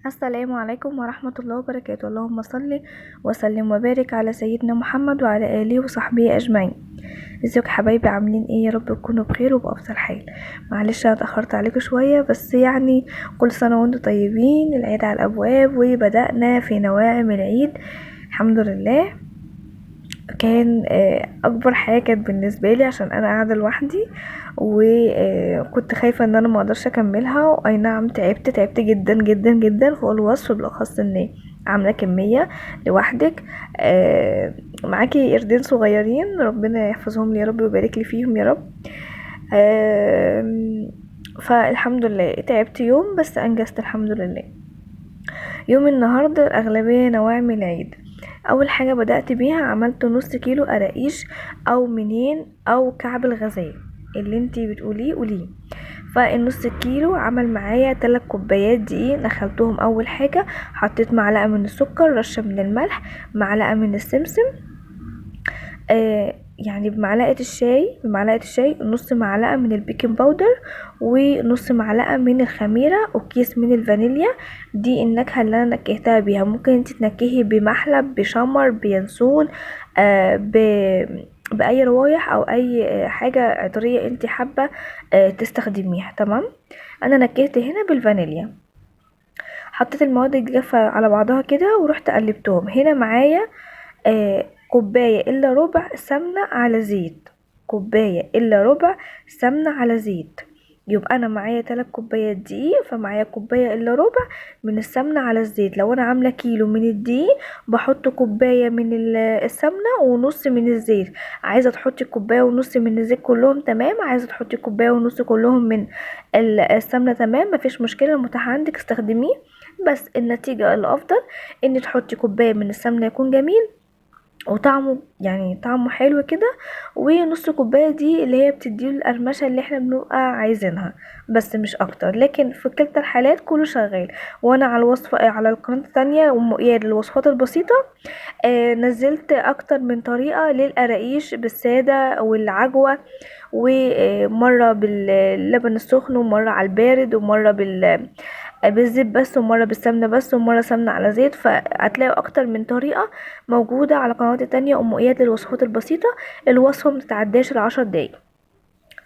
السلام عليكم ورحمة الله وبركاته. اللهم صل وسلم وبارك على سيدنا محمد وعلى آله وصحبه أجمعين. ازيكم حبايبي، عاملين ايه؟ يا رب تكونوا بخير وبأفضل حال. معلش انا اتأخرت عليكم شوية، بس كل سنة وانتم طيبين. العيد على الأبواب وبدأنا في نواعم العيد الحمد لله. كان اكبر حاجة كانت بالنسبة لي عشان انا قاعدة لوحدي، وكنت خايفة ان انا ما اقدرش اكملها. اي نعم تعبت جدا جدا جدا فوق الوصف، بالاخص ان عامله كمية لوحدك، معاكي قردين صغيرين ربنا يحفظهم لي يا رب ويبارك لي فيهم يا رب. فالحمد لله تعبت يوم بس انجزت الحمد لله. يوم النهارده الاغلبية نواعم العيد. اول حاجة بدات بيها عملت نص كيلو قراقيش او منين او كعب الغزال اللي انتي بتقوليه قوليه. فالنص كيلو عمل معايا 3 كوبايات دقيق، نخلتهم اول حاجة، حطيت معلقه من السكر، رشه من الملح، معلقه من السمسم، يعني بمعلقه الشاي نص معلقه من البيكنج باودر ونص معلقه من الخميره وكيس من الفانيليا. دي النكهة اللي انا نكهتها بيها. ممكن انت تنكهي بمحلب، بشمر، بينسون، باي روايح او اي حاجة عطريه انت حابة تستخدميها. تمام، انا نكهت هنا بالفانيليا. حطيت المواد الجافه على بعضها كده ورحت قلبتهم. هنا معايا كوباية الا ربع سمنه على زيت، كوباية الا ربع سمنه على زيت. يبقى انا معايا 3 كوبايات دقيق، فمعايا كوباية الا ربع من السمنة على الزيت. لو انا عامله كيلو من الدقيق بحط كوباية من السمنة ونص من الزيت. عايزه تحطي كوباية ونص من الزيت كلهم تمام، عايزه تحطي كوباية ونص كلهم من السمنة تمام، مفيش مشكلة، المتاح عندك استخدميه. بس النتيجة الافضل ان تحطي كوباية من السمنة يكون جميل وطعمه طعمه حلو كده، ونص كوباية دي اللي هي بتديله القرمشه اللي احنا بنبقى عايزينها بس مش اكتر. لكن في كلتا الحالات كله شغال. وانا على الوصفة على القناة الثانية ام اياد للوصفات البسيطة، نزلت اكتر من طريقه للقراقيش بالساده والعجوه، ومرة باللبن السخن ومرة على البارد ومرة بالزيت بس ومرة بالسمنه بس ومرة سمنه على زيت. فهتلاقوا اكتر من طريقه موجودة على قناتي التانية ام اياد للوصفات البسيطة. الوصفة ما بتتعداش ال10 دقايق،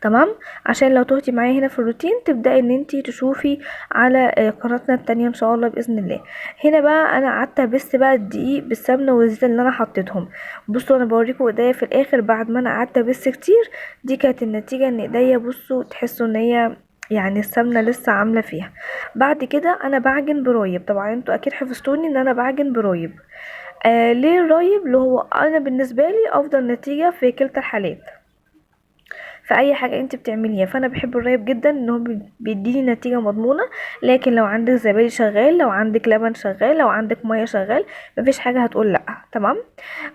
تمام؟ عشان لو تهتي معايا هنا في الروتين تبداي ان انتي تشوفي على قناتنا التانية ان شاء الله باذن الله. هنا بقى انا قعدت ابس بقى الدقيق بالسمنه والزيت اللي انا حطيتهم. بصوا انا بوريكم ايديا في الاخر بعد ما انا قعدت ابس كتير، دي كانت النتيجة، ان ايديا بصوا تحسوا ان هي السمنة لسه عامله فيها. بعد كده انا بعجن برايب، طبعا انتوا اكيد حفظتوني ان انا بعجن برايب. ليه الرايب؟ اللي هو انا بالنسبة لي افضل نتيجة في كلتا الحالات في اي حاجة انت بتعمليها. فانا بحب الرايب جدا ان هو بيديني نتيجة مضمونه. لكن لو عندك زبادي شغال، لو عندك لبن شغال، لو عندك مية شغال، مفيش حاجة هتقول لا، تمام؟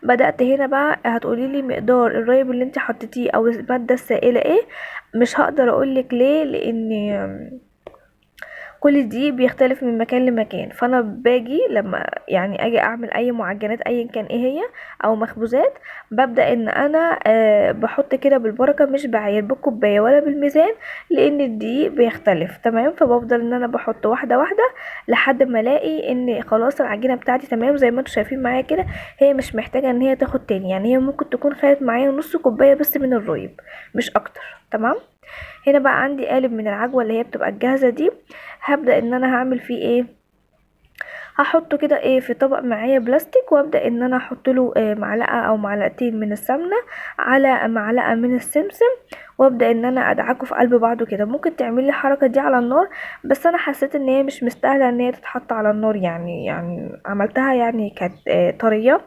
بدات هنا بقى هتقولي لي مقدار الرايب اللي انت حطيتيه او المادة السائلة ايه. مش هقدر اقولك ليه، لان كل دي بيختلف من مكان لمكان. فانا باجي لما اجي اعمل اي معجنات ايا كان ايه هي او مخبوزات، ببدا ان انا بحط كده بالبركة، مش بعاير بالكوبايه ولا بالميزان لان الدقيق بيختلف، تمام؟ فبفضل ان انا بحط واحدة واحدة لحد ما الاقي ان خلاص العجينة بتاعتي تمام. زي ما انتم شايفين معايا كده، هي مش محتاجه ان هي تاخد تاني، هي ممكن تكون خدت معايا نص كوباية بس من الرايب مش اكتر، تمام؟ هنا بقى عندي قالب من العجوه اللي هي بتبقى الجاهزة دي، هبدا ان انا هعمل فيه ايه، هحطه كده ايه في طبق معايا بلاستيك، وابدا ان انا احط له معلقه او معلقتين من السمنة على معلقه من السمسم، وابدا ان انا ادعكه في قلب بعضه كده. ممكن تعملي الحركة دي على النار، بس انا حسيت ان هي مش مستاهلة ان هي تتحط على النار، عملتها كانت طرية،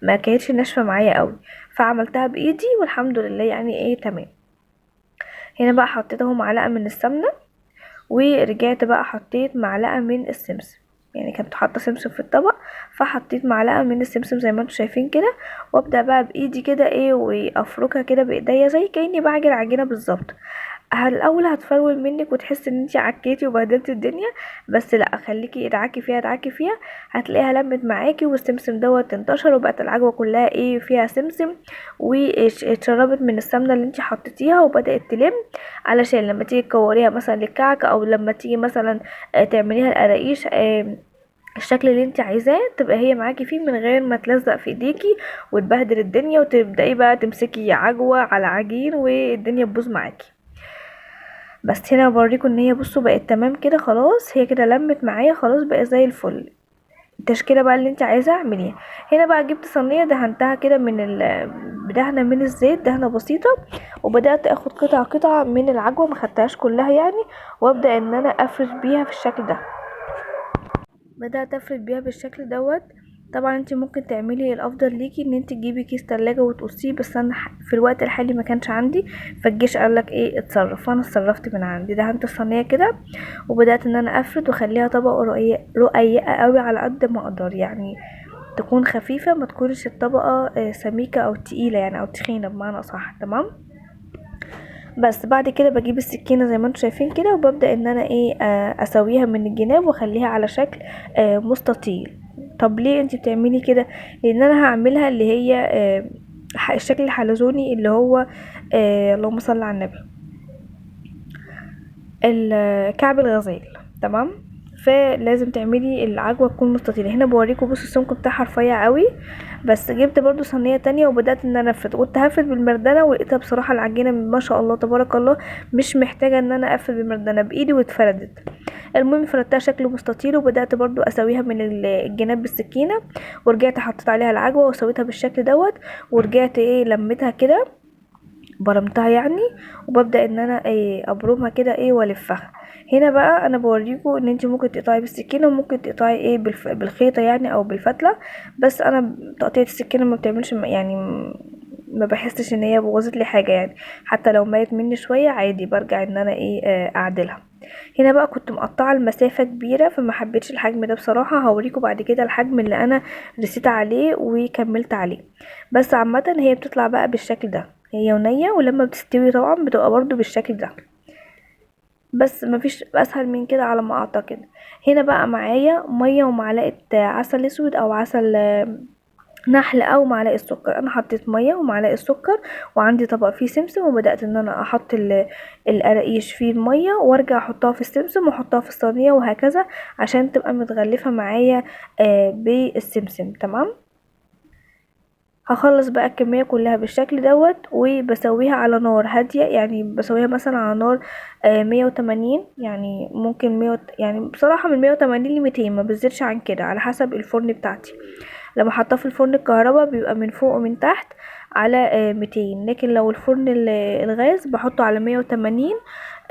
ما كانتش ناشفة معايا قوي، فعملتها بايدي والحمد لله تمام. هنا بقى حطيت اهو معلقه من السمنة، ورجعت بقى حطيت معلقه من السمسم، كنت حاطه سمسم في الطبق فحطيت معلقه من السمسم زي ما انتم شايفين كده، وابدا بقى بايدي كده ايه وافركها كده بايديا زي كاني بعجن عجينه بالظبط. الاول هتفرول منك وتحس ان انتي عكيتي وبهدلتي الدنيا، بس لا، خليكي ادعكي فيها ادعكي فيها، هتلاقيها لمت معاكي والسمسم دوت انتشر وبقت العجوه كلها ايه فيها سمسم، واتشربت من السمنة اللي انتي حطيتيها وبدات تلم، علشان لما تيجي تكوريها مثلا للكعك او لما تيجي مثلا تعمليها القراقيش، الشكل اللي انت عايزاه تبقى هي معاكي فيه من غير ما تلزق في ايديكي وتبهدل الدنيا وتبداي بقى تمسكي عجوه على عجين والدنيا تبوظ معاكي. بس هنا بوريكم ان هي بصوا بقت تمام كده خلاص، هي كده لمت معايا خلاص، بقى زي الفل. التشكيلة بقى اللي انت عايزاها اعمليها. هنا بقى جبت صينية دهنتها كده بدهنه من الزيت، دهنه بسيطة، وبدات اخد قطعه قطعه من العجوه، ما خدتهاش كلها يعني، وابدا ان انا افرش بيها في الشكل ده. بدات افرد بيها بالشكل دوت. طبعا انت ممكن تعملي الافضل ليكي ان انت تجيبي كيس تلاجة وتقصيه، بس انا في الوقت الحالي ما كانش عندي، فالجيش قالك ايه اتصرف، فانا اتصرفت من عندي. دهنت الصينية كده وبدات ان انا افرد واخليها طبقه رقيقه قوي على قد ما اقدر، يعني تكون خفيفة، ما تكونش الطبقة سميكة او تقيلة يعني، او تخينة بمعنى اصح. تمام. بس بعد كده بجيب السكينة زي ما انتم شايفين كده، وببدا ان انا ايه، اسويها من الجناب واخليها على شكل مستطيل. طب ليه انت بتعملي كده؟ لان انا هعملها اللي هي الشكل الحلزوني اللي هو اللهم صل على النبي، كعب الغزال. تمام. فلازم تعملي العجوه تكون مستطيله. هنا بوريكم بصوا السمك بتاعها رفيع قوي. بس جبت برضو صينية تانية وبدات ان انا افرد، قلت هفرد بالمردانه، ولقيتها بصراحة العجينة ما شاء الله تبارك الله مش محتاجه ان انا افرد بالمردانه، بايدي واتفردت. المهم فردتها شكل مستطيل، وبدات برضو اسويها من الجناب بالسكينة، ورجعت حطيت عليها العجوه وسويتها بالشكل دوت، ورجعت ايه لميتها كده برمتها يعني، وببدا ان انا ايه ابرمها كده ايه والفها. هنا بقى انا بوريكم ان انت ممكن تقطعي بالسكينة وممكن تقطعي ايه بالخيطه يعني او بالفتله، بس انا تقطيعه السكينة ما بتعملش يعني ما بحسش ان هي بوظت لي حاجة يعني، حتى لو ماتت مني شوية عادي برجع ان انا ايه اعدلها. هنا بقى كنت مقطعه المسافة كبيرة فما حبيتش الحجم ده بصراحة، هوريكم بعد كده الحجم اللي انا رسيت عليه وكملت عليه. بس عامة هي بتطلع بقى بالشكل ده، هي ونية، ولما بتستوي طبعا بتبقى برضو بالشكل ده، بس مفيش اسهل من كده على ما اعتقد. هنا بقى معايا مية ومعلقة عسل اسود او عسل نحل او معلقه سكر. انا حطيت مية ومعلقة سكر، وعندي طبق فيه سمسم، وبدات ان انا احط القراقيش فيه المية، وارجع احطها في السمسم واحطها في الصينية وهكذا، عشان تبقى متغلفه معايا بالسمسم. تمام. هخلص بقى الكمية كلها بالشكل دوت، وبسويها على نار هادية، يعني بسويها مثلا على نار 180، يعني ممكن مية يعني بصراحة من 180 لميتين، ما بتزيدش عن كده على حسب الفرن بتاعتي. لما حطاه في الفرن الكهرباء بيبقى من فوق ومن تحت على 200، لكن لو الفرن الغاز بحطه على 180.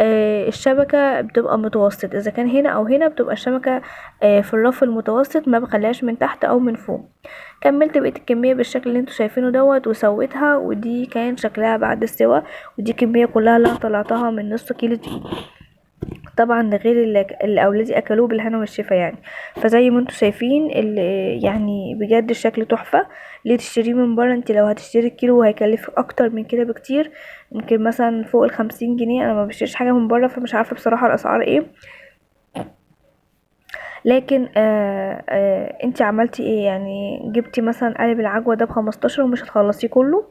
الشبكة بتبقى متوسط، اذا كان هنا او هنا بتبقى الشبكة في الرف المتوسط، ما بخليهاش من تحت او من فوق. كملت بقية الكمية بالشكل اللي انتوا شايفينه دوت وسويتها، ودي كان شكلها بعد السوا، ودي كمية كلها اللي انا طلعتها من نص كيلو دقيق، طبعا غير اللي اولادي اكلوه بالهنا والشفا يعني. فزي ما انتوا شايفين يعني بجد الشكل تحفة. ليه تشتريه من بره؟ انت لو هتشتري الكيلو هيكلفك اكتر من كده بكتير، ممكن مثلا فوق الخمسين جنيه. انا ما بشتريش حاجة من بره فمش عارفه بصراحة الاسعار ايه، لكن انت عملتي ايه؟ يعني جبتي مثلا قالب العجوه ده ب15 ومش هتخلصيه كله،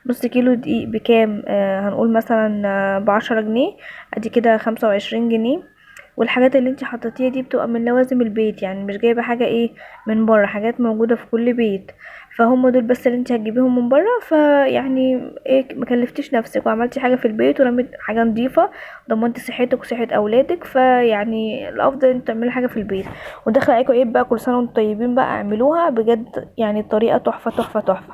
نص كيلو دقيق بكام؟ هنقول مثلا، ب10 جنيه، ادي كده 25 جنيه. والحاجات اللي انت حطيتيها دي بتبقى من لوازم البيت، يعني مش جايبه حاجة ايه من بره، حاجات موجودة في كل بيت، فهم دول بس اللي انت هتجيبيهم من بره. فيعني ايه، ما كلفتيش نفسك وعملتي حاجة في البيت ورميت حاجة نظيفة، ضمنتي صحتك وصحة اولادك. فيعني الافضل ان تعملي حاجة في البيت. وداخله عليكم عيد بقى، كل سنة وانتم طيبين بقى، اعملوها بجد، يعني الطريقة تحفة تحفة تحفة.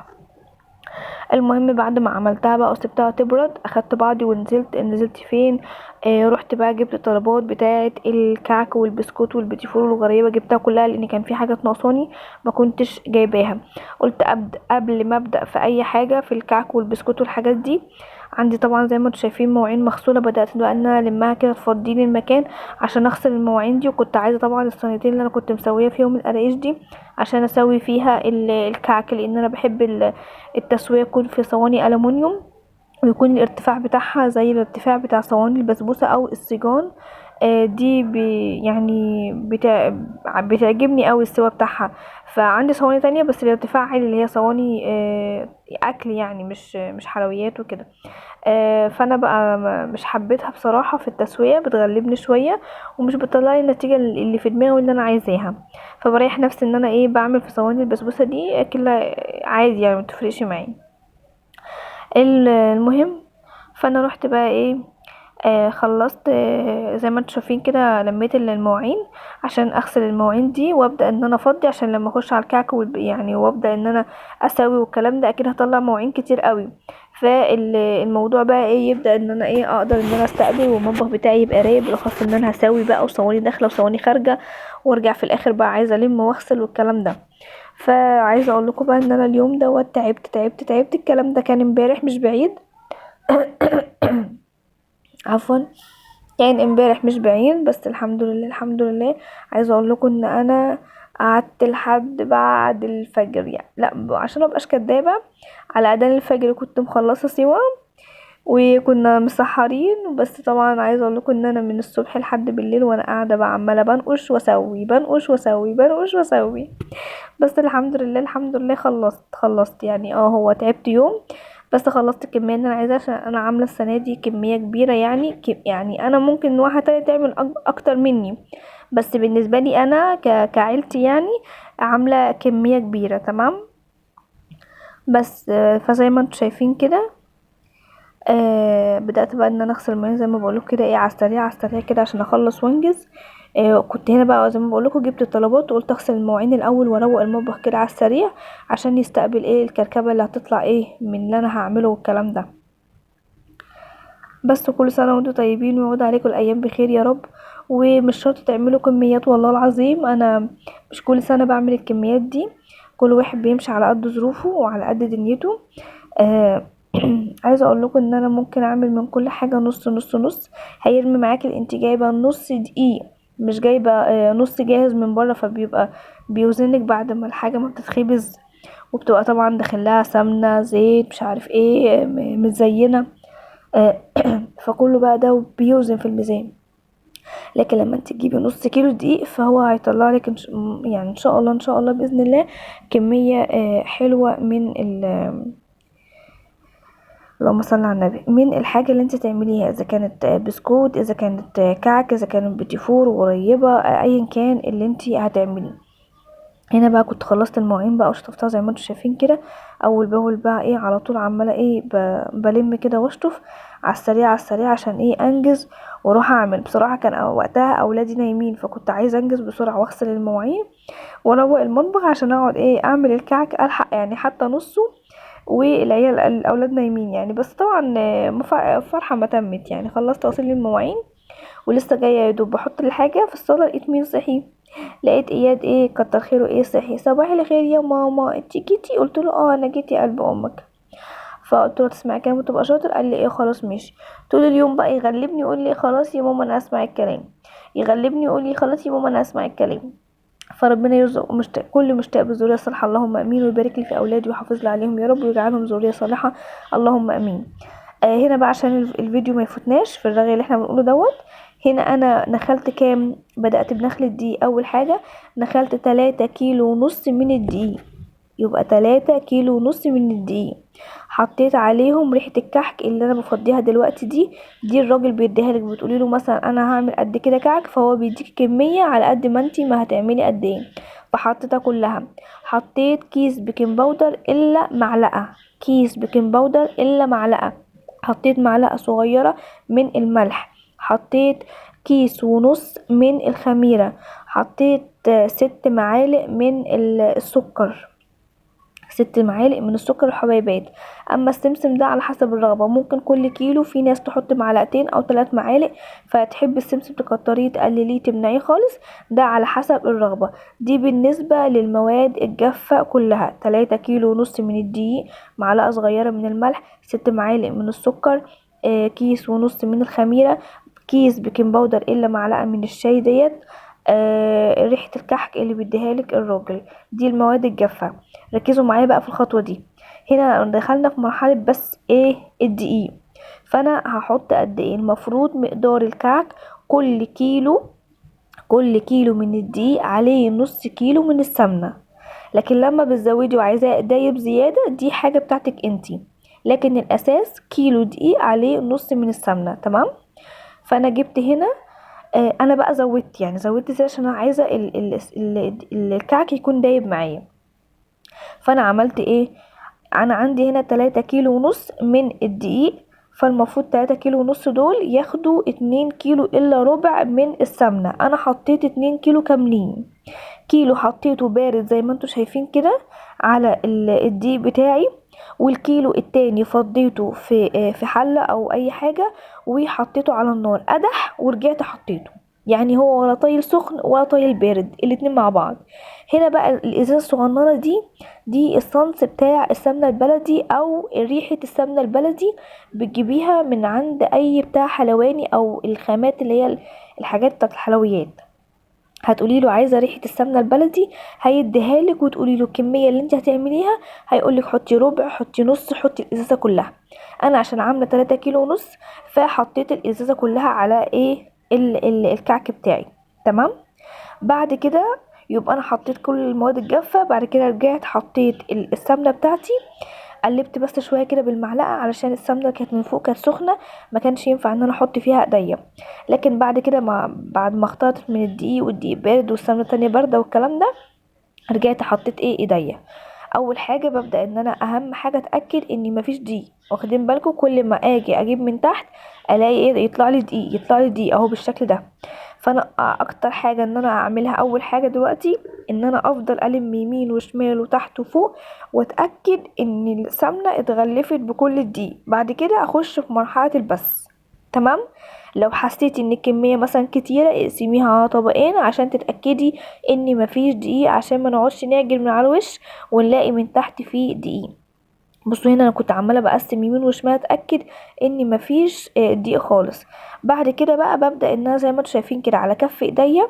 المهم بعد ما عملتها بقى وسبتها تبرد، اخدت بعضي ونزلت. نزلت فين؟ رحت بقى جبت الطلبات بتاعه الكعك والبسكوت والبيتيفور والغريبة، جبتها كلها لان كان في حاجات ناقصاني ما كنتش جايباها. قلت قبل ما ابدا في اي حاجة في الكعك والبسكوت والحاجات دي، عندي طبعا زي ما انتم شايفين مواعين مغسوله، بدات بقى ان انا المها كده تفضيلي المكان عشان اغسل المواعين دي. وكنت عايزه طبعا الصينيتين اللي انا كنت مسويه فيهم القراقيش دي عشان اسوي فيها الكعك، لان انا بحب التسوية تكون في صواني الومنيوم، ويكون الارتفاع بتاعها زي الارتفاع بتاع صواني البسبوسه او السيجان. دي بتعجبني قوي السوا بتاعها. فعندي صواني تانية بس الارتفاع عالي، اللي هي صواني اكل يعني، مش حلويات وكده. فانا بقى مش حبيتها بصراحة في التسوية، بتغلبني شوية ومش بتطلعي النتيجة اللي في دماغي واللي انا عايزاها. فبريح نفسي ان انا ايه بعمل في صواني البسبوسه دي كلها عادي يعني، ما تفرقش معايا. المهم فانا رحت بقى ايه، خلصت، زي ما انتم شايفين كده، لميت المواعين عشان اغسل المواعين دي وابدا ان انا افضي، عشان لما اخش على الكعك يعني وابدا ان انا اسوي والكلام ده، اكيد هطلع مواعين كتير قوي. فالموضوع بقى ايه، يبدا ان انا ايه اقدر ان انا استقبل، والمطبخ بتاعي يبقى رايق، بالاخص ان انا هسوي بقى وصواني داخله وصواني خارجه، وارجع في الاخر بقى عايزه الم واغسل والكلام ده. فعايزه اقول لكم بقى ان انا اليوم دوت تعبت تعبت تعبت. الكلام ده كان امبارح مش بعيد، عفوا كان امبارح مش بعيد، بس الحمد لله الحمد لله. عايزه اقول لكم ان انا قعدت لحد بعد الفجر، يعني لا عشان ابقاش كدابه، على اذان الفجر كنت مخلصة سوا وكنا مسحرين. بس طبعا عايزه اقول لكم ان انا من الصبح لحد بالليل وانا قاعدة بقى عماله بنقش واسوي، بنقش واسوي، بنقش واسوي. بس الحمد لله الحمد لله خلصت يعني. هو تعبت يوم بس خلصت الكمية اللي انا عايزاها، عشان انا عامله السنة دي كمية كبيرة يعني، يعني انا ممكن واحدة تانية تعمل اكتر مني، بس بالنسبة لي انا كعيلتي يعني عامله كمية كبيرة. تمام. بس فزي ما انتم شايفين كده، بدات بقى ان انا اغسل المواعين زي ما بقولكم كده ايه على السريع على السريع كده عشان اخلص وانجز. كنت هنا بقى زي ما بقولكم جبت الطلبات وقلت اغسل المواعين الاول واروق المطبخ كده على السريع عشان يستقبل ايه الكركبه اللي هتطلع ايه من اللي انا هعمله والكلام ده. بس كل سنة وانتم طيبين ويعود عليكم الايام بخير يا رب. ومش شرط تعملوا كميات، والله العظيم انا مش كل سنة بعمل الكميات دي، كل واحد بيمشي على قد ظروفه وعلى قد دنيته. عايزه اقول لكم ان انا ممكن اعمل من كل حاجة نص نص نص، هيرمي معاكي انت جايبه نص دقيق مش جايبه، نص جاهز من بره، فبيبقى بيوزنك بعد ما الحاجة ما بتتخبز، وبتبقى طبعا داخلها سمنه زيت مش عارف ايه، متزينه، فكله بقى ده بيوزن في الميزان. لكن لما انت تجيبي نص كيلو دقيق فهو هيطلع لك يعني ان شاء الله ان شاء الله باذن الله كمية، حلوة من اللهم صل على النبي، من الحاجة اللي انت تعمليها، اذا كانت بسكوت، اذا كانت كعك، اذا كانت بتيفور غريبة، ايا كان اللي انت هتعمليه. هنا بقى كنت خلصت المواعين بقى وشطفتها زي ما انتم شايفين كده اول باول بقى ايه على طول، عماله ايه بلم كده واشطف على السريع على السريع عشان ايه انجز واروح اعمل بصراحة. كان وقتها اولادي نايمين، فكنت عايزه انجز بسرعة واغسل المواعين واروق المطبخ عشان اقعد ايه اعمل الكعك الحق يعني حتى نصه والعيال الاولاد نايمين يعني. بس طبعا فرحه ما تمت يعني، خلصت غسيل المواعين ولسه جاية يا دوب بحط الحاجة في الصاله، لقيت مين صحي، لقيت اياد ايه كتر خيره ايه صحي، صباح الخير يا ماما انتي جيتي؟ قلت له اه انا جيت يا قلب امك. فقلت له تسمعي كلام وتبقى شاطر؟ قال لي ايه خلاص ماشي. طول اليوم بقى يغلبني يقول لي خلاص يا ماما انا هسمع الكلام، يغلبني يقول لي خلاص يا ماما انا هسمع الكلام. فربنا يرزق كل مشتاق بالذريه الصالحة اللهم امين، ويبارك لي في اولادي ويحافظ لي عليهم يا رب ويجعلهم ذرية صالحه اللهم امين. هنا بقى عشان الفيديو ما يفوتناش في الرغي اللي احنا بنقوله دوت، هنا انا نخلت كام؟ بدأت بنخل الدقيق اول حاجة، نخلت تلاتة كيلو ونص من الدقيق، يبقى تلاتة كيلو ونص من الدقيق. حطيت عليهم ريحة الكحك اللي انا بفضيها دلوقتي دي الراجل بيديها لك، بتقولي له مثلا انا هعمل قد كده كعك، فهو بيديك كمية على قد ما انتي ما هتعملي قد ايه، فحطيتها كلها. حطيت كيس بيكنج باودر الا معلقة، كيس بيكنج باودر الا معلقة، حطيت معلقة صغيرة من الملح، حطيت كيس ونص من الخميرة، حطيت 6 معالق من السكر، 6 معالق من السكر الحبيبات. اما السمسم ده على حسب الرغبة، ممكن كل كيلو في ناس تحط معلقتين او 3 معالق، فتحب السمسم تكتريه تقلليه تمنعيه خالص، ده على حسب الرغبة. دي بالنسبة للمواد الجافة كلها، تلاتة كيلو ونص من الدقيق، معلقة صغيرة من الملح، 6 معالق من السكر، كيس ونص من الخميرة، كيس بيكنج باودر الا معلقة من الشاي ديت، ريحة الكحك اللي بيديها لك الراجل. دي المواد الجافة. ركزوا معايا بقى في الخطوة دي. هنا دخلنا في مرحلة بس ايه الدقيق، فانا هحط قد ايه؟ المفروض مقدار الكعك كل كيلو من الدقيق عليه نص كيلو من السمنة، لكن لما بتزودي وعايزاه دايب زيادة دي حاجة بتاعتك انتي، لكن الاساس كيلو دقيق عليه نص من السمنة. تمام. فانا جبت هنا، انا بقى زودت، يعني زودت زيت عشان انا عايزه الكعك يكون دايب معايا. فانا عملت ايه؟ انا عندي هنا 3 كيلو ونص من الدقيق، فالمفروض 3 كيلو ونص دول ياخدوا 2 كيلو الا ربع من السمنة. انا حطيت 2 كيلو كاملين، كيلو حطيته بارد زي ما انتوا شايفين كده على الدقيق بتاعي، والكيلو التاني فضيته في حله او اي حاجة وحطيته على النار قدح، ورجعت حطيته، يعني هو ولا طايل سخن ولا طايل بارد، الاتنين مع بعض. هنا بقى الازازه الصغننه دي الصنص بتاع السمنة البلدي او ريحه السمنة البلدي، بتجيبيها من عند اي بتاع حلواني او الخامات اللي هي الحاجات بتاعت الحلويات. هتقولي له عايزه ريحه السمنة البلدي، هيديها لك، وتقولي له الكمية اللي انت هتعمليها، هيقول لك حطي ربع، حطي نص، حطي الازازه كلها. انا عشان عامله 3 كيلو ونص فحطيت الازازه كلها على ايه الكعك بتاعي. تمام. بعد كده يبقى انا حطيت كل المواد الجافه. بعد كده رجعت حطيت السمنة بتاعتي، قلبت بس شوية كده بالمعلقه علشان السمنة كانت من فوق كانت سخنة، ما كانش ينفع ان انا احط فيها ايديا. لكن بعد كده بعد ما اختلطت من الدقيق والدقيق بارد والسمنه التانية باردة والكلام ده، رجعت حطيت ايه ايديا. اول حاجة ببدا ان انا اهم حاجة اتاكد ان مفيش دقيق، واخدين بالكم؟ كل ما اجي اجيب من تحت الاقي ايه، يطلع لي دقيق، يطلع لي دقيق اهو بالشكل ده. فانا اكتر حاجة ان انا اعملها اول حاجة دلوقتي ان انا افضل الم يمين وشمال وتحت وفوق، واتاكد ان السمنة اتغلفت بكل الدقيق. بعد كده اخش في مرحلة البس. تمام. لو حسيتي ان الكمية مثلا كتيرة اقسميها على طبقين عشان تتاكدي ان مفيش دقيق، عشان ما نقعدش نعجن من على الوش ونلاقي من تحت فيه دقيق. بصوا هنا انا كنت عماله بقسم يمين وشمال اتاكد ان مفيش دقيق خالص. بعد كده بقى ببدا ان انا زي ما انتم شايفين كده على كف ايديا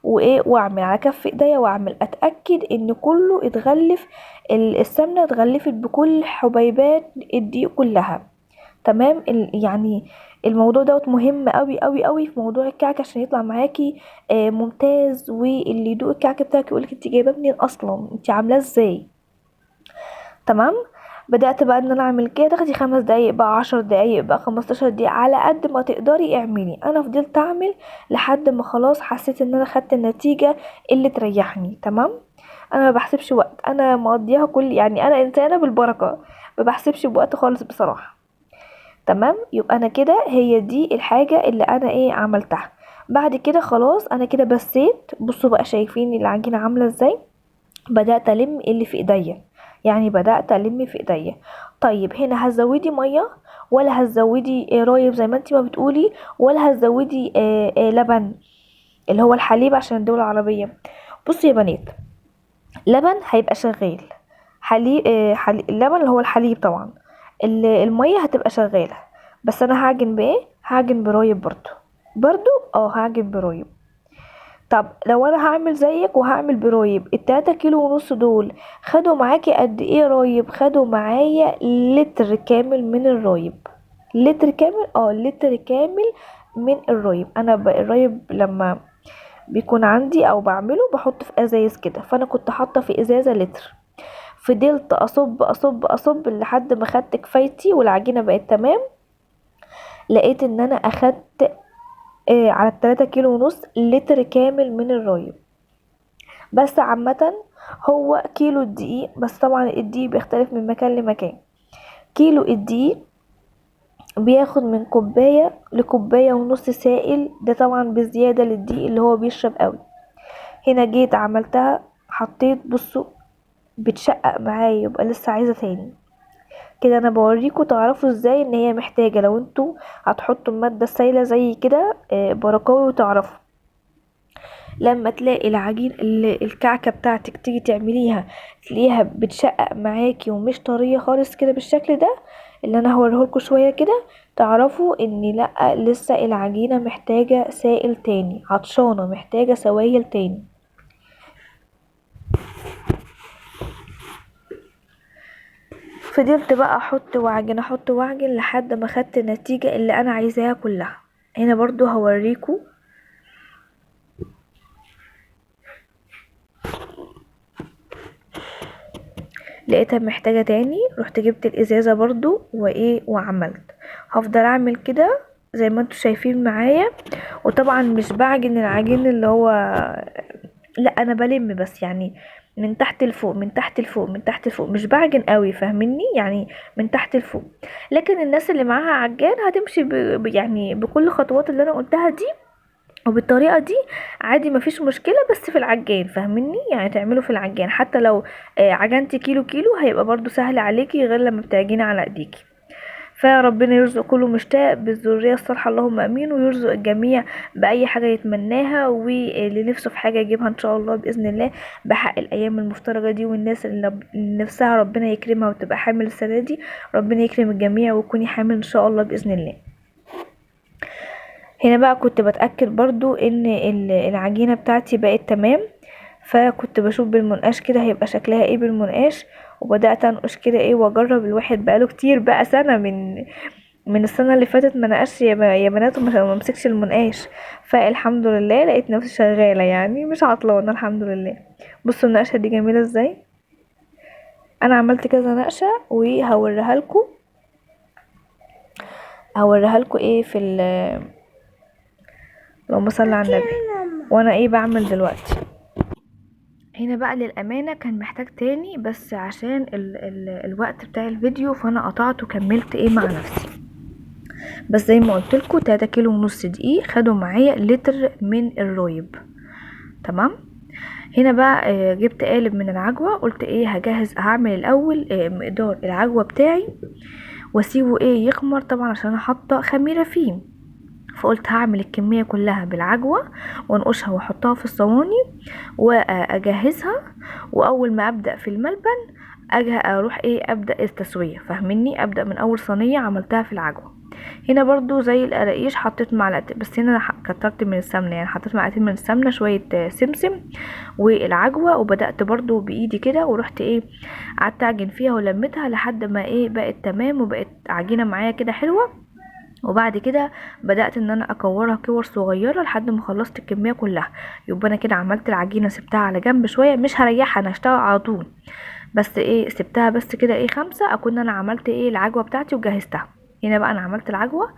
وايه، واعمل على كف ايديا واعمل اتاكد ان كله اتغلف، السمنة اتغلفت بكل حبيبات الدقيق كلها. تمام. يعني الموضوع دوت مهم قوي قوي قوي في موضوع الكعك عشان يطلع معاكي ممتاز، واللي يدوق الكعك بتاعك يقولك انت جايباه منين اصلا، انت عاملاه ازاي. تمام. بدأت بقى ان انا اعمل كده، تاخدي 5 دقايق بقى، 10 دقايق بقى، 15 دقيقة على قد ما تقدري اعملي. انا فضلت اعمل لحد ما خلاص حسيت ان انا خدت النتيجة اللي تريحني. تمام. انا ما بحسبش وقت، انا مقضيها كل، يعني انا انسانة بالبركة، ما بحسبش بوقت خالص بصراحة. تمام. يبقى انا كده هي دي الحاجة اللي انا ايه عملتها. بعد كده خلاص انا كده بسيت. بصوا بقى شايفين العجينة عاملة ازاي، بدأت الم اللي في ايديا، يعني بدأت الم في ايديا. طيب هنا هتزودي مية ولا هتزودي رايب زي ما انتي ما بتقولي، ولا هتزودي لبن اللي هو الحليب عشان الدول العربية؟ بصوا يا بنات، لبن هيبقى شغال، اللبن اللي هو الحليب طبعا، المية هتبقى شغالة، بس انا هعجن بايه؟ هعجن برايب برضو، هعجن برايب. طب لو انا هعمل زيك وهعمل برايب، التلاتة كيلو ونص دول خدوا معاكي قد ايه رايب؟ خدوا معايا لتر كامل من الرايب. لتر كامل، لتر كامل من الرايب. انا الرايب لما بيكون عندي او بعمله بحط في ازايز كده، فانا كنت حاطه في ازازة لتر، فضلت اصب اصب اصب لحد ما خدت كفايتي والعجينه بقت تمام. لقيت ان انا اخدت على التلاتة كيلو ونص لتر كامل من الرايب. بس عامة هو كيلو الدقيق، بس طبعا الدقيق بيختلف من مكان لمكان. كيلو الدقيق بياخد من كوباية لكوباية ونص سائل، ده طبعا بزيادة للدقيق اللي هو بيشرب قوي. هنا جيت عملتها، حطيت، بصوا بتشقق معايا، يبقى لسه عايزة تاني كده. انا بوريكم تعرفوا ازاي ان هي محتاجة، لو انتوا هتحطوا المادة السايلة زي كده، بركاوي، وتعرفوا لما تلاقي العجين الكعكة بتاعتك تيجي تعمليها تلاقيها بتشقق معاكي ومش طرية خالص كده بالشكل ده اللي انا هوريهولكوا شوية كده، تعرفوا ان لا لسه العجينة محتاجة سائل تاني، عطشانة محتاجة سوائل تاني. فضلت بقى احط واعجن احط واعجن لحد ما خدت النتيجة اللي انا عايزاها كلها. هنا برضو هوريكم لقيتها محتاجة تاني، رحت جبت الازازة برضو وايه وعملت. هفضل اعمل كده زي ما انتوا شايفين معايا، وطبعا مش بعجن العجين اللي هو، لا انا بلم بس يعني من تحت لفوق، من تحت لفوق، من تحت لفوق، مش بعجن قوي، فاهميني؟ يعني من تحت لفوق. لكن الناس اللي معاها عجان هتمشي يعني بكل خطوات اللي انا قلتها دي وبالطريقه دي عادي، مفيش مشكلة، بس في العجان، فاهميني؟ يعني تعمله في العجان حتى لو عجنتي كيلو كيلو هيبقى برضو سهل عليكي غير لما بتعجني على ايديكي. فربنا يرزق كل مشتاق بالذرية الصالحة، اللهم امين، ويرزق الجميع بأي حاجة يتمناها، واللي نفسه في حاجة يجيبها ان شاء الله بإذن الله بحق الأيام المفترجة دي. والناس اللي نفسها ربنا يكرمها وتبقى حامل السنة دي، ربنا يكرم الجميع وتكوني حامل ان شاء الله بإذن الله. هنا بقى كنت بتأكد برضو ان العجينة بتاعتي بقت تمام، فكنت بشوف بالمنقاش كده هيبقى شكلها ايه بالمنقاش، وبدأت انقش كده ايه واجرب. الواحد بقاله كتير بقى سنة من السنة اللي فاتت ما نقاش يا بنات، وما مسكش المنقاش، فالحمد لله لقيت نفسي شغالة يعني مش عطلانة الحمد لله. بصوا النقشة دي جميلة ازاي، انا عملت كذا نقشة وهوريها لكم، هوريها لكم ايه في اللهم صل على النبي وانا ايه بعمل دلوقتي. هنا بقى للأمانة كان محتاج تاني، بس عشان الوقت بتاع الفيديو فانا قطعت وكملت ايه مع نفسي. بس زي ما قلت لكم 3 كيلو ونص دقيق خدوا معايا لتر من الرايب، تمام. هنا بقى جبت قالب من العجوة، قلت ايه هجهز، هعمل الاول مقدار العجوة بتاعي واسيبه ايه يخمر، طبعا عشان انا حاطه خميرة فيه، فقلت هعمل الكمية كلها بالعجوة وانقشها واحطها في الصواني واجهزها، واول ما ابدأ في الملبن اجي اروح ايه ابدأ التسوية، فاهميني؟ ابدأ من اول صينية عملتها في العجوة. هنا برضو زي القراقيش حطيت معلقتين، بس هنا كترت من السمنة، يعني حطيت معلقتين من السمنة شوية سمسم والعجوة، وبدأت برضو بايدي كده ورحت ايه قعدت اعجن فيها ولمتها لحد ما ايه بقت تمام وبقت عجينة معايا كده حلوة. وبعد كده بدأت ان انا اكورها كور صغيرة لحد ما خلصت الكمية كلها. يبقى انا كده عملت العجينة سبتها على جنب شوية، مش هريحها انا هشتغل على طول، بس ايه سبتها بس كده ايه 5 اكون انا عملت ايه العجوة بتاعتي وجهزتها. هنا بقى انا عملت العجوة،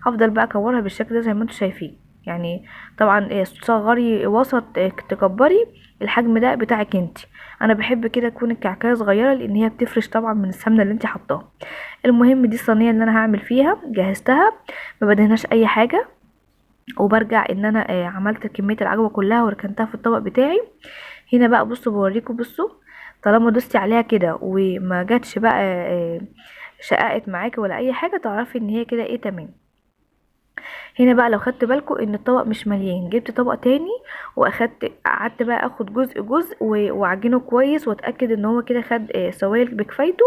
هفضل بقى اكورها بالشكل ده زي ما انتم شايفين، يعني طبعا ايه تصغري وسط إيه تكبري الحجم ده بتاعك انتي. انا بحب كده تكون الكعكايه صغيرة لان هي بتفرش طبعا من السمنة اللي انتي حطاها. المهم دي الصينية اللي انا هعمل فيها، جهزتها ما بدهناش اي حاجة، وبرجع ان انا عملت كمية العجوه كلها وركنتها في الطبق بتاعي. هنا بقى بصوا بوريكم، بصوا طالما دوستي عليها كده وما جاتش بقى شققت معاكي ولا اي حاجة، تعرفي ان هي كده ايه تمام. هنا بقى لو خدت بالكم ان الطبق مش مليان، جبت طبق تاني واخدت قعدت بقى اخد جزء جزء واعجنه كويس واتاكد ان هو كده خد سوائل بكفايته،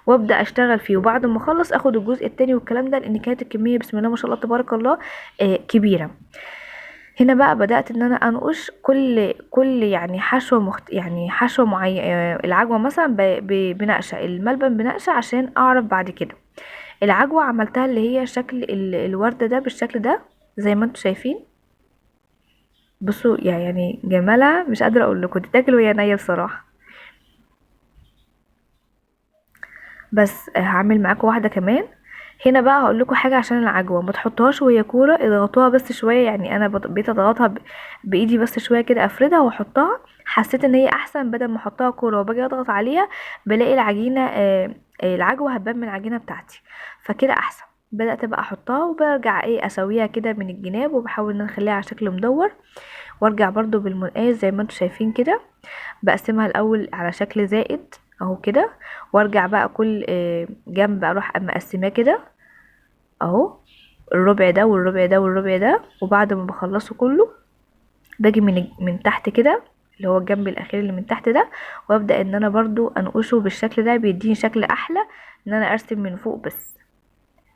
وابدا اشتغل فيه. وبعد ما اخلص اخد الجزء التاني والكلام ده، لان كانت الكمية بسم الله ما شاء الله تبارك الله كبيرة. هنا بقى بدات ان انا انقش كل يعني حشوه يعني حشوه معينة، العجوه مثلا بنقشه، الملبن بنقشه عشان اعرف بعد كده. العجوه عملتها اللي هي شكل الورده ده بالشكل ده زي ما انتم شايفين، بصوا يعني جمالها مش قادرة اقول لكم، تتاكل وهي نيه بصراحة. بس هعمل معاكم واحدة كمان. هنا بقى هقول لكم حاجة، عشان العجوه ما تحطوهاش وهي كورة، اضغطوها بس شوية، يعني انا بقيت اضغطها بايدي بس شوية كده، افردها واحطها. حسيت ان هي احسن بدل ما احطها كورة وباجي اضغط عليها بلاقي العجوه هتبان من العجينة بتاعتي، فكده احسن. بدات بقى احطها وبرجع ايه اسويها كده من الجناب، وبحاول ان انا اخليها على شكل مدور، وارجع برضو بالمنقاش زي ما انتم شايفين كده، بقسمها الاول على شكل زائد اهو كده، وارجع بقى كل جنب اروح مقسماه كده اهو، الربع ده والربع ده والربع ده. وبعد ما بخلصه كله باجي من تحت كده اللي هو الجنب الاخير اللي من تحت ده، وابدا ان انا برضو انقشه بالشكل ده، بيديني شكل احلى ان انا ارسم من فوق بس.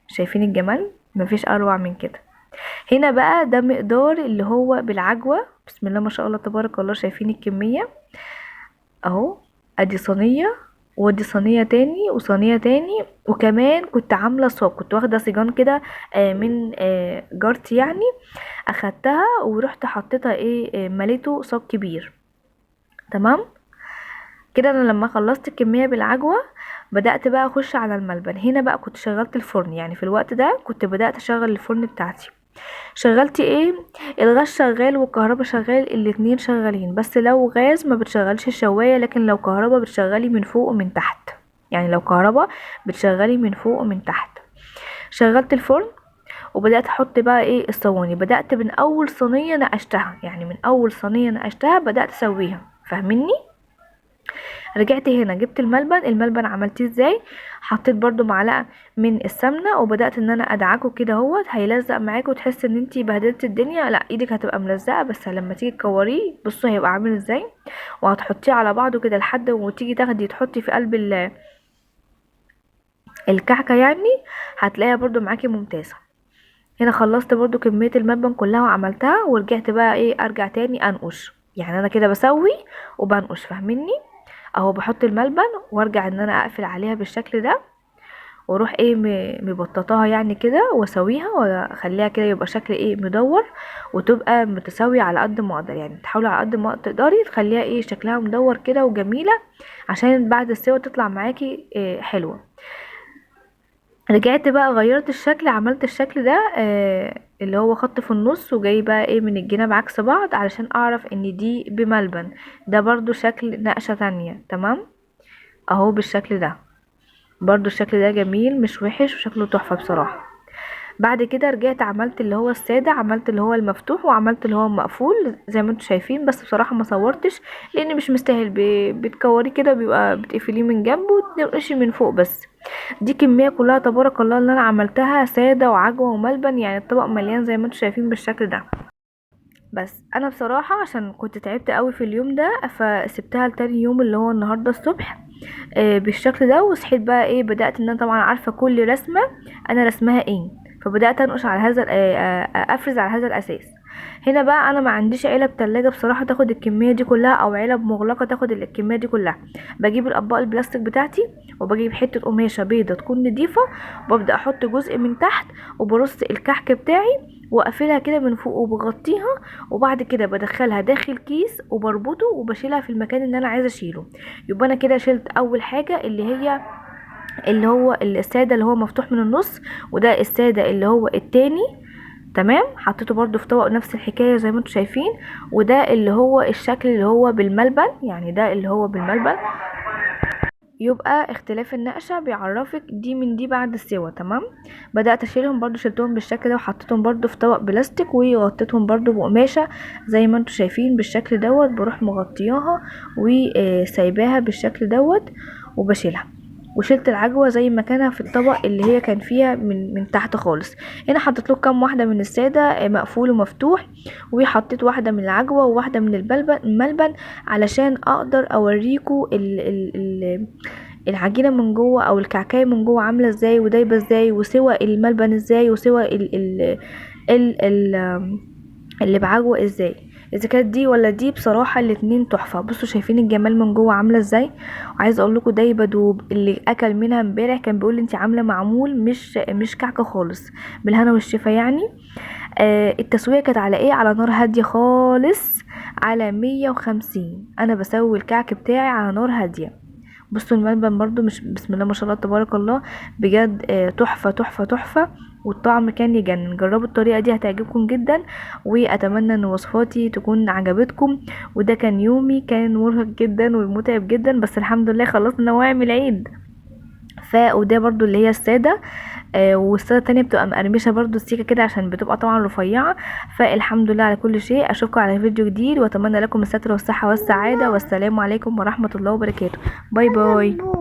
شايفين الجمال؟ مفيش اروع من كده. هنا بقى ده مقدار اللي هو بالعجوة، بسم الله ما شاء الله تبارك الله، شايفين الكمية اهو. ادي صينية وادي صينية تاني وصينية تاني، وكمان كنت عاملة صاج، كنت واخدة سيجان كده من جارتي يعني، اخدتها ورحت حطيتها ايه، مليته صاج كبير. تمام كده. انا لما خلصت الكمية بالعجوة بدأت بقى اخش على الملبن. هنا بقى كنت شغلت الفرن، يعني في الوقت ده كنت بدأت اشغل الفرن بتاعتي. شغلتي ايه؟ الغاز شغال والكهرباء شغال، الاتنين شغالين، بس لو غاز ما بتشغلش الشوايه، لكن لو كهرباء بتشغلي من فوق ومن تحت، يعني لو كهرباء بتشغلي من فوق ومن تحت. شغلت الفرن وبدات احط بقى ايه الصواني. بدات من اول صينية نقشتها، يعني من اول صينية نقشتها بدات اسويها، فاهميني؟ رجعت هنا جبت الملبن. الملبن عملتيه ازاي؟ حطيت برضو معلقه من السمنة وبدات ان انا ادعكه كده اهوت، هيلزق معاك وتحس ان انتي بهدلتي الدنيا، لا ايدك هتبقى ملزقه، بس لما تيجي تكوريه بصوا هيبقى عامل ازاي. وهتحطيه على بعضه كده لحد وتيجي تاخدي تحطي في قلب الكعكه، يعني هتلاقيها برضو معاكي ممتازة. هنا خلصت برضو كمية الملبن كلها وعملتها، ورجعت بقى ايه ارجع تاني انقش، يعني انا كده بسوي وبنقش، فاهميني؟ اهو بحط الملبن وارجع ان انا اقفل عليها بالشكل ده، واروح ايه مبططاها يعني كده واسويها واخليها كده يبقى شكل ايه مدور، وتبقى متساوية على قد ما اقدر، يعني تحاولي على قد ما تقدري تخليها ايه شكلها مدور كده وجميلة، عشان بعد السوا تطلع معاكي إيه حلوة. رجعت بقى غيرت الشكل، عملت الشكل ده اللي هو خط في النص وجاي بقى ايه من الجناب عكس بعض، علشان اعرف ان دي بملبن. ده برضو شكل نقشة تانية، تمام اهو بالشكل ده، برضو الشكل ده جميل مش وحش وشكله تحفة بصراحة. بعد كده رجعت عملت اللي هو السادة، عملت اللي هو المفتوح وعملت اللي هو المقفول زي ما انتم شايفين، بس بصراحة ما صورتش لان مش مستاهل، بتكوريه كده بيبقى بتقفليه من جنبه وتنقشي من فوق بس. دي كمية كلها تبارك الله اللي انا عملتها سادة وعجوة وملبن، يعني الطبق مليان زي ما انتم شايفين بالشكل ده. بس انا بصراحة عشان كنت تعبت قوي في اليوم ده فسبتها لتاني يوم اللي هو النهاردة الصبح بالشكل ده. وصحيت بقى ايه بدأت ان انا طبعا عارفة كل رسمة انا رسمها ايه، فبدأت انقش على هذا افرز على هذا الاساس. هنا بقى انا ما عنديش علب تلاجة بصراحة تاخد الكمية دي كلها، او علب مغلقة تاخد الكمية دي كلها. بجيب الاطباق البلاستيك بتاعتي وبجيب حتة قماشة بيضة تكون نضيفة، وببدأ احط جزء من تحت وبرص الكحك بتاعي واقفلها كده من فوق وبغطيها، وبعد كده بدخلها داخل كيس وبربطه وبشيلها في المكان اللي انا عايزه اشيله. يبقى انا كده شلت اول حاجة اللي هي اللي هو السادة اللي هو مفتوح من النص، وده السادة اللي هو التاني، تمام، حطيته برده في طبق نفس الحكاية زي ما انتم شايفين. وده اللي هو الشكل اللي هو بالملبن، يعني ده اللي هو بالملبن. يبقى اختلاف النقشه بيعرفك دي من دي بعد السوا، تمام. بدات اشيلهم برده، شلتهم بالشكل ده وحطيتهم برده في طبق بلاستيك وغطيتهم برده بقماشه زي ما انتم شايفين بالشكل دوت. بروح مغطياها وسايباها بالشكل دوت وبشيلها. وشلت العجوه زي ما كانها في الطبق اللي هي كان فيها من تحت خالص. هنا حطيت له كام واحدة من السادة مقفول ومفتوح، وحطيت واحدة من العجوه وواحدة من الملبن علشان اقدر اوريكم العجينة من جوه او الكعكايه من جوه عامله ازاي ودايبه ازاي، وسوى الملبن ازاي، وسوى ال ال ال ال اللي بعجوه ازاي، اذا كانت دي ولا دي. بصراحة الاتنين تحفة. بصوا شايفين الجمال من جوه عامله ازاي، وعايزه اقول لكم دايبه دوب. اللي اكل منها امبارح كان بيقول لي انت عامله معمول مش كعكه خالص، بالهنا والشفا يعني. التسوية كانت على ايه؟ على نار هادية خالص، على 150. انا بسوي الكعك بتاعي على نار هادية. بصوا الملبن برضو مش بسم الله ما شاء الله تبارك الله بجد، تحفة تحفة تحفة، والطعم كان يجنن. جربوا الطريقة دي هتعجبكم جدا، واتمنى ان وصفاتي تكون عجبتكم. وده كان يومي، كان مرهق جدا ومتعب جدا، بس الحمد لله خلصنا نواعم العيد. وده برضو اللي هي السادة، والسادة التانية بتبقى مقرمشة برضو السيكة كده عشان بتبقى طبعا رفيعة. فالحمد لله على كل شيء. اشوفكم على فيديو جديد، واتمنى لكم الستر والصحة والسعادة، والسلام عليكم ورحمة الله وبركاته. bye bye.